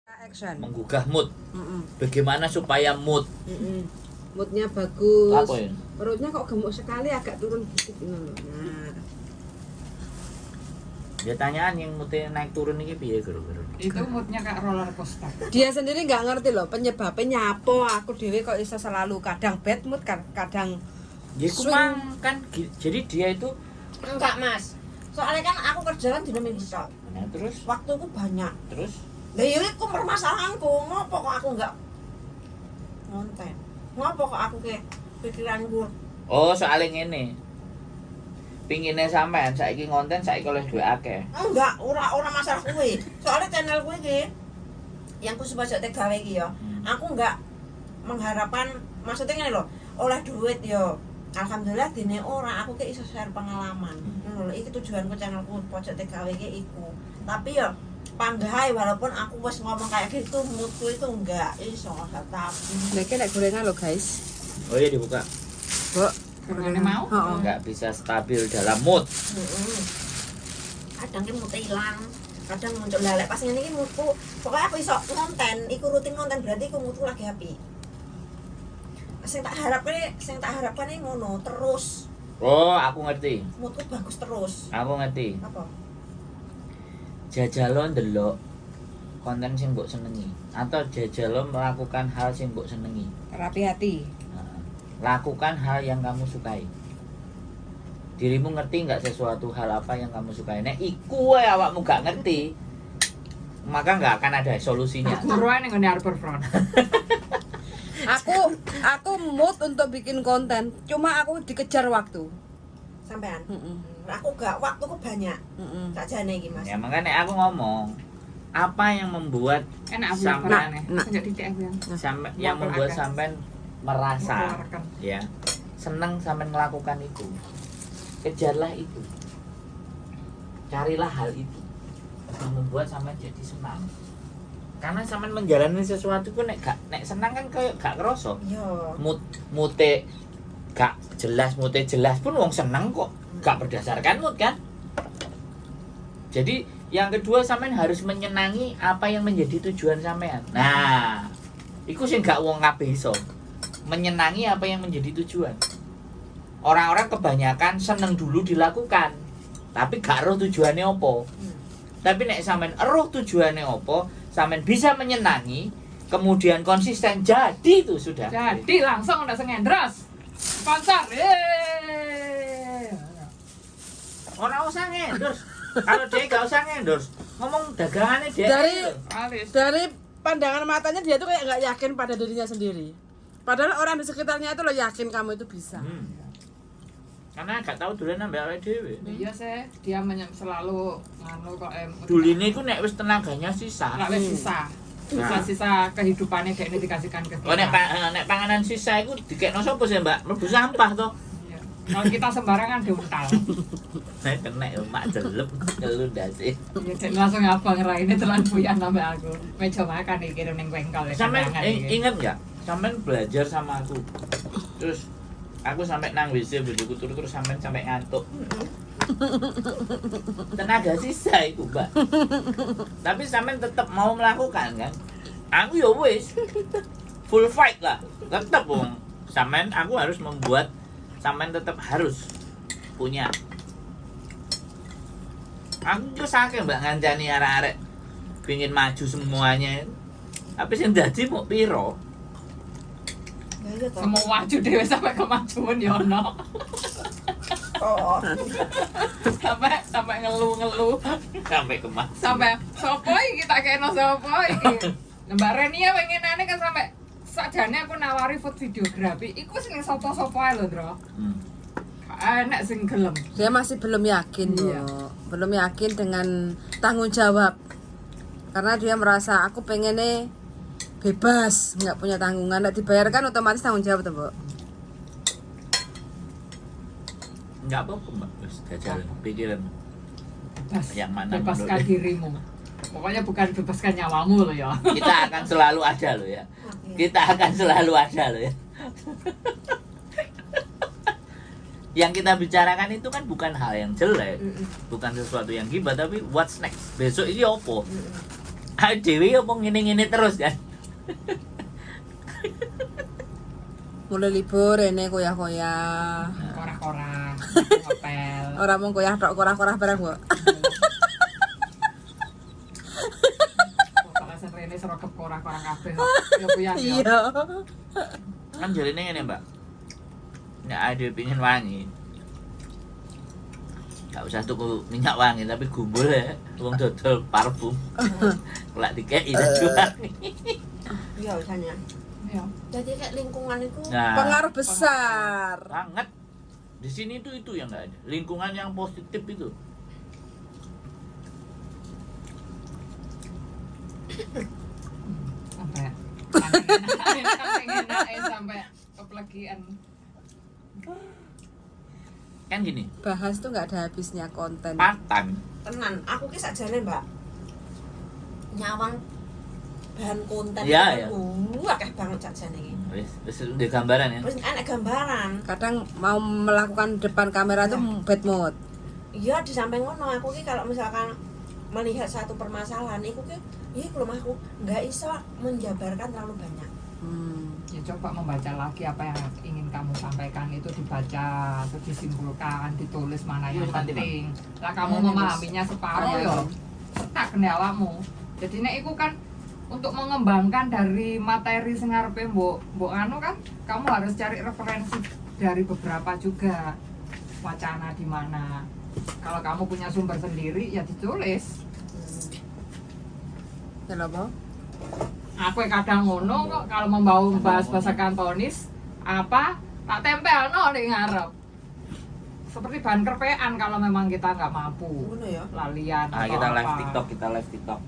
Action. Menggugah mood. Bagaimana supaya mood? Moodnya bagus. Apa ya? Perutnya kok gemuk sekali, agak turun dikit ngono. Nah, Ya tanyaan yang moodnya naik turun ini piye guru-guru? Itu moodnya kayak roller coaster. Dia sendiri nggak ngerti loh penyebabnya nyapo aku dewe kok iso selalu kadang bad mood, kadang Ya swing. kumang kan jadi dia itu Enggak, Mas. Soalnya kan aku kerja kan dina Minggu tok. Nah, terus Waktuku banyak. Terus Lah ya iku permasalahanku, ngopo kok aku enggak ngonten? Ngopo kok aku kayak pikiranku? Oh, soalnya ngene. Pingine sampean saiki ngonten saiki oleh duit akeh. Enggak, ora ora masalah kuwi. Soalnya channel kuwi iki yang khusus pojok TKW iki ya. Aku enggak mengharapkan, maksudnya ngene lho, oleh duit yo. Alhamdulillah dene ora, aku ki iso share pengalaman. Ngono lho, iki tujuanku channelku pojok TKW iki iku. Tapi yo panggahe walaupun aku wis ngomong kayak gitu, moodku itu enggak iso tapi Nek nek gorengan loh, guys. Oh iya dibuka. Mbok, Gorengannya mau? Heeh. Enggak bisa stabil dalam mood. Heeh. Kadang ki mood ilang, kadang muncul lelek pas ngene iki moodku. Pokoknya aku iso ngonten, iku rutin ngonten berarti iku moodku lagi happy. Sing tak harapkan ini ngono terus. Oh, aku ngerti. Moodku bagus terus. Aku ngerti. Apa? Jajalo ndelok konten sing mbok senengi atau jajalo melakukan hal sing mbok senengi. Terapi hati. Nah, lakukan hal yang kamu sukai. Dirimu ngerti nggak sesuatu hal apa yang kamu sukai? Nek iku wae awakmu gak ngerti, maka nggak akan ada solusinya. Guru ae ning nggone Harbor Front. Aku mood untuk bikin konten, cuma aku dikejar waktu. Sampean. Heeh. Aku gak, waktuku banyak. Heeh. Sakjane iki, Mas. Ya makanya aku ngomong, apa yang membuat Enak aku Sampai- yang Nah. Sejak titik aku yang sampai yang membuat sampean merasa mengeluarkan. ya seneng sampean melakukan itu, kejarlah itu, carilah hal itu yang membuat sampean jadi senang. Karena sampean menjalani sesuatu ku nek gak nek senang kan kayak gak kerasa. Iya. Mood moote gak jelas, moote jelas pun wong seneng kok gak berdasarkan mood kan. Jadi yang kedua sampean harus menyenangi apa yang menjadi tujuan sampean. Nah, iku sing gak wong kabeh iso. Menyenangi apa yang menjadi tujuan. Orang-orang kebanyakan seneng dulu dilakukan, tapi gak roh tujuannya opo. Tapi nek sampean eruh tujuannya opo, sampean bisa menyenangi, kemudian konsisten, jadi itu sudah. Jadi langsung udah sing endorse. Sponsor. Yeay. Ora usah ngendorse. Kalau dia gak usah ngendorse, ngomong dagangannya dia. Alis. Dari pandangan matanya dia tuh kayak nggak yakin pada dirinya sendiri. Padahal orang di sekitarnya itu lo yakin kamu itu bisa. Karena gak tau dolan ambek awake dhewe. Iya sih, dia selalu nganu kok em. Duline iku nek wis tenaganya sisa. Nek wis sisa. Sisa-sisa kehidupannya kayak ini dikasihkan ke kita. Oh nek panganan sisa iku dikekno sapa sih, Mbak? Mlebu sampah toh. Iya. Kalau kita sembarangan diuntal. Nek kena ya mak jelep ngelu ndase. Iya, dek langsung abang raine telan buyan sampe aku. Meja makan iki kirim ning bengkel. Sampean kondangan iki. inget nggak? Sampean belajar sama aku. Terus aku sampai nang WC bojoku turu terus sampean sampai ngantuk. Tenaga sisa iku, Mbak. Tapi sampean tetap mau melakukan kan? Aku ya wis. Full fight lah. Tetep wong. Sampean aku harus membuat sampean tetap harus punya. Aku tuh sakit, Mbak, ngancani arek-arek pingin maju semuanya. Tapi sing dadi mau piro? Ya iya toh. Semua maju dhewe sampai kemajuan ya ono. Oh. Sampai sampai ngeluh-ngeluh. Sampai kemajuan. Sampai sopo iki tak kena sopo iki. Nah, Mbak Renia pengenane kan sampai sakjane aku nawari food videografi iku sing sapa-sapa ae lho, Ndro. Gak enak sing gelem. Dia masih belum yakin, Iya. Mbok. Belum yakin dengan tanggung jawab. Karena dia merasa aku pengennya bebas, nggak punya tanggungan. Nggak dibayar kan otomatis tanggung jawab tuh, Mbok. Enggak apa-apa, Mbak. Wis jajal pikiran. Bebas. Yang mana Bebaskan menurut- dirimu. Pokoknya bukan bebaskan nyawamu loh ya. Kita akan selalu ada loh ya. Kita akan selalu ada loh ya. Yang kita bicarakan itu kan bukan hal yang jelek, bukan sesuatu yang gibah, tapi what's next? Besok ini opo? Ayo dewe opo ngene-ngene terus kan? Mulai libur ini koyah-koyah. Korah-korah, ngepel. Ora mung koyah tok korah-korah bareng kok. Pokoke sing rene serogep korah-korah kabeh kok. Ya kuwi ya. Iya. Kan jarine ngene, Mbak. Nek ada pingin wangi. Gak usah tuku minyak wangi tapi gumbul ya. Wong dodol parfum. Lak dikei dadi wangi. Iya, misalnya. Iya. Jadi kayak lingkungan itu Nah, Pengaruh besar. banget. Di sini itu yang nggak ada. Lingkungan yang positif itu. Sampai sampai sampai keplegian. Kan gini, Bahas tuh nggak ada habisnya konten. part time. tenan. Aku ki sakjane, Mbak. Nyawang bahan konten Iya, itu iya. Akeh banget sakjane iki. Wis wis udah gambaran ya. Wis enek gambaran. Kadang mau melakukan depan kamera tuh bad mood. Iya, di samping ngono aku ki kalau misalkan melihat satu permasalahan iku ki iya iku lho Mas, aku nggak iso menjabarkan terlalu banyak. Ya coba membaca lagi apa yang ingin kamu sampaikan itu dibaca, terus disimpulkan, ditulis mana yang Iya, nanti, penting. Lah kamu Iya, memahaminya separuh Iya. ya setak kene awakmu. Jadi nek iku kan untuk mengembangkan dari materi sing ngarepe mbok mbok anu kan kamu harus cari referensi dari beberapa juga wacana di mana. Kalau kamu punya sumber sendiri ya ditulis. Ya lho, apa? Aku kadang ngono kok kalau mau membahas bahasa Kantonis apa tak tempel no di ngarep. Seperti bahan kerpean kalau memang kita nggak mampu Ngono ya. lalian Ah, atau kita live apa. TikTok, kita live TikTok.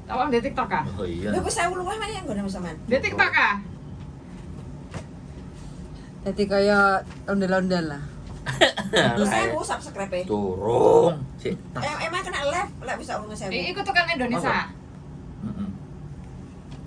Apa di TikTok ah? Oh iya. Lha wis 1000 luwih men yang nggone sampean. Di TikTok ah? Jadi kayak ondel-ondel lah. Wis 1000 subscribe. Turung. Sik. Emang kena live lek wis saurunge 1000. Iku tuh kan Indonesia. Heeh.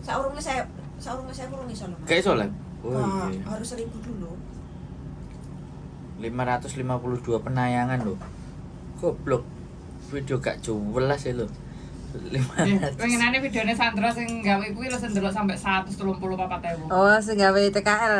Saurunge saya saurunge 1000 urung iso lho. Mas. Kayak iso live. Oh Wah, iya. harus 1000 dulu. 552 penayangan loh. Goblok. Video gak jelas ya lho. 500. Pengenane videonya Sandra sing gawe kuwi lho sing ndelok sampai 134.000. Oh, sing gawe TKL.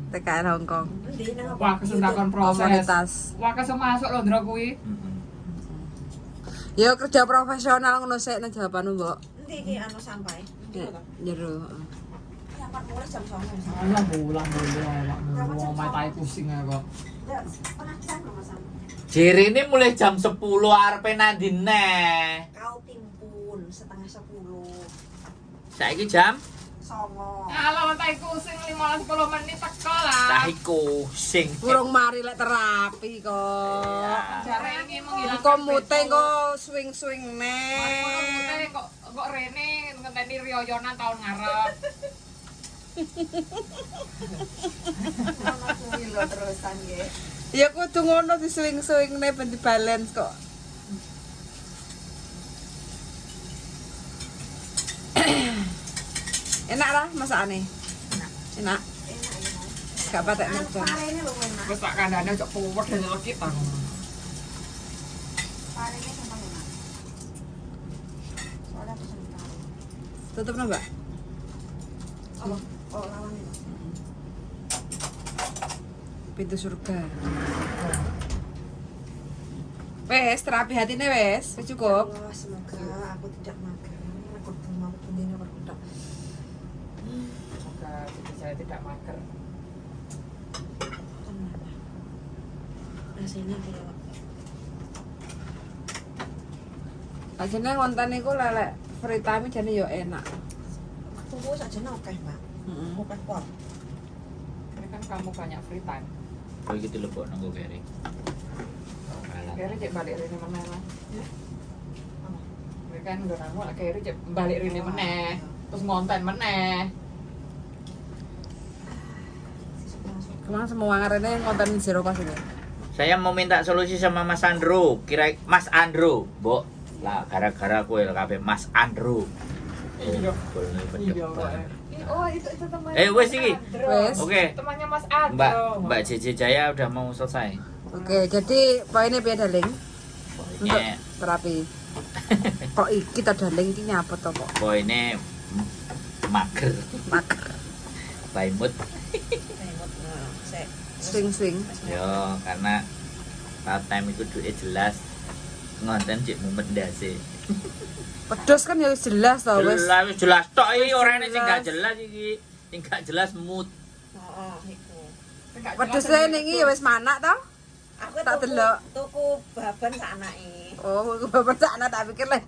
TKL Hong Kong. Endi nang apa? Wah, kesentakon proses. Komunitas. Wah, kesem masuk lho Ndra kuwi. Heeh. Ya kerja profesional ngono sik nang jawabanmu, Mbok. Endi iki anu sampai? Endi Ya, kok? jero. Ya apa mulai jam 09.00. Alah bolang bolang awakmu wong matahe pusing ae kok. Ya, setengah jam lho Mas. Jirine mulai jam 10 arepe nandi neh. Kau timpun 9:30. Saiki jam Songo. Alah matahe pusing 15 10 menit teko lah. tahi kusing. Burung mari lek terapi kok. Jare ini menghilangkan Kok mute besok. kok swing-swing Mari ngono mute neh. kok kok rene ngenteni riyoyonan tahun ngarep. Ono kuwi lho terusan nggih. Ya kudu ngono di swing-swing neh ben dibalance kok. Enak lah masakane. Enak. Enak ya. Mas. Gak patek Anu mercon. parene lho enak. Wis tak kandhane cok puwet dan nyelekit aku. Parene gampang enak. Soalnya aku seneng pare. Tutup no, Mbak? Apa? Oh, lawan itu. Pintu surga. Wes, terapi hatine wes, wis cukup. Allah, semoga aku tidak mager. Aku mau bendina berkuda. Semoga jadi saya tidak mager. Tenang. Rasanya kayak Ajene ngonten iku lelek free time jane yo enak. tunggu saja oke, Mbak. Heeh. Oke, pol. Ini kan kamu banyak free time. Oh iki dilebokno nggo keri. Alah. Keri cek balik rene meneh lah. Ya. Apa? Kowe kan nggonamu lek keri cek balik rene meneh, terus ngonten meneh. Kemana semua ngarene ngonten zero cost ini. Saya mau minta solusi sama Mas Andro. Kira Mas Andro, Mbok. Lah gara-gara kowe kabeh Mas Andro. Iya. Iya. Oh, itu temannya. Wes iki. Andro. Wes. Oke. Temannya Mas Andro. Mbak Mbak JJ Jaya udah mau selesai. Oke, jadi poinnya piye, Darling? Untuk Poinnya terapi. Kok iki ta, Darling, iki nyapa to kok? Poinnya mager. Mager. By mood. Mood, nah, sik. Swing-swing. Yo, karena part time itu duit jelas, ngonten cek mumet ndase. Pedes kan ya wis jelas to wis. Jelas, wis jelas tok iki, ora enek sing gak Jelas. jelas iki. Sing gak jelas mood. Heeh, iku. Sing gak jelas Pedesnya sing ning iki ya wis manak to? Aku Tak tuku, delok. tuku baban sak anake. Oh, iku bapak sak anak tak pikir lek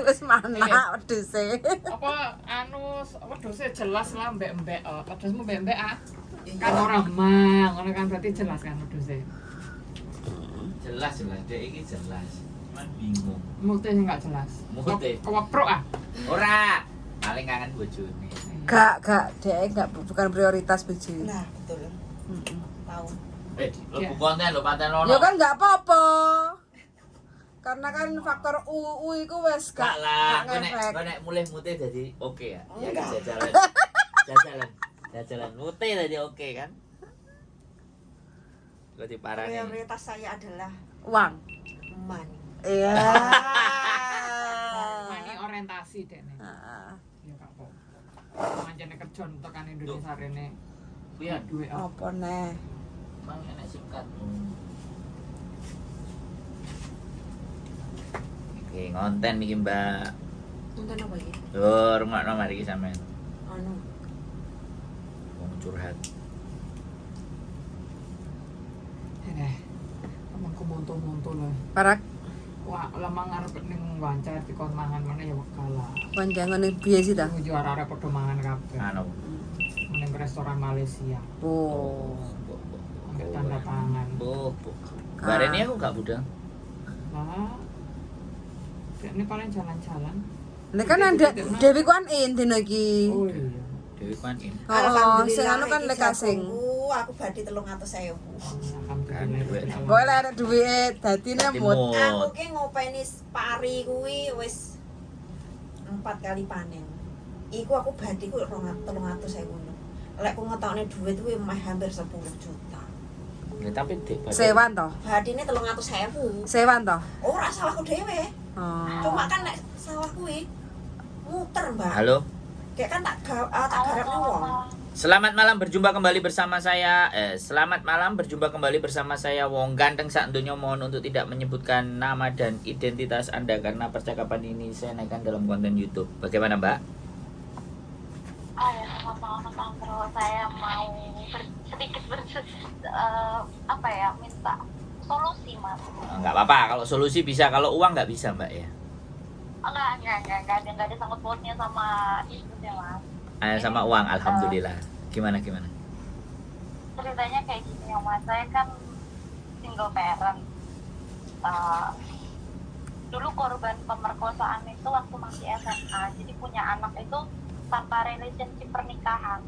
wis manak pedese. Apa anu wedhuse jelas lah mbek-mbek. Oh, wedhusmu mbek-mbek ah. Iya. Kan ora mang, ngono kan berarti jelas kan wedhuse. Jelas jelas dek iki jelas. Cuman bingung. Mood-e sing gak jelas. Mood-e. Keweprok ah. Ora, paling kangen bojone. Gak, dhek gak, bukan prioritas bojo. Nah, betul. Tahu. Eh, lebu konten lho, paten ono. Ya kan gak apa-apa. Karena kan faktor U, U iku wis Gak gak lah, gak kowe nek ngefek. kowe nek mulih mood-e dadi oke ya. Ya Enggak. jajalan. Jajalan. Jajalan mood-e dadi oke kan. Lo diparani. Prioritas saya adalah Uang. money. Iya. Money orientasi dekne. Heeh. Ya gak apa-apa. Pancene kerja tekan Indonesia rene. Kuwi ya, Duit ah. Apa neh? emang enek singkat. Oke, ngonten iki, Mbak. Nonton apa iki? Lho, rungokno mari iki sampean. Anu. Wong curhat. Eh, emang ku monto-monto lah. Parak Wah, lemang arep ning wancar dikon mangan mana ya wegah lah. panjangan ning piye sih ta? Tunggu arek-arek padha mangan kabeh. Anu. Ning restoran Malaysia. Oh. Ambek tanda tangan. Bu, bu. Barene aku gak budal. Lah. Ini paling jalan-jalan. Nek kan ada Dewi ku an in dino iki. Oh iya. Dewi kan in. Oh, sing anu kan iki lek asing. jagungku, aku badhe 300.000. Alhamdulillah. Pokoke lek ada duwike dadine Dadi mood. mood. Aku ki ngopeni pari kuwi wis 4 kali panen. Iku aku badhe ku 300.000. Lek ku ngetokne duit kuwi meh hampir 10 juta. Ya, tapi dek badhe- Sewan toh? Badine 300.000. Sewan toh? Ora sawahku dhewe. Oh. Cuma kan nek sawah kuwi muter, Mbak. Halo. Kayak kan tak garapne wong. Selamat malam, berjumpa kembali bersama saya. Selamat malam, berjumpa kembali bersama saya Wong Ganteng sak donya. Mohon untuk tidak menyebutkan nama dan identitas Anda karena percakapan ini saya naikkan dalam konten YouTube. Bagaimana, Mbak? Oh ya, sama-sama Mas Andro. Saya mau sedikit apa ya, minta solusi, Mas. Enggak apa-apa, kalau solusi bisa, kalau uang nggak bisa, Mbak ya. Oh, enggak ada sangkut pautnya sama itu ya, Mas. Eh, sama uang, alhamdulillah. Gimana gimana? Ceritanya kayak gini ya, Mas. Saya kan single parent. Dulu korban pemerkosaan itu waktu masih SMA. Jadi punya anak itu tanpa relationship pernikahan.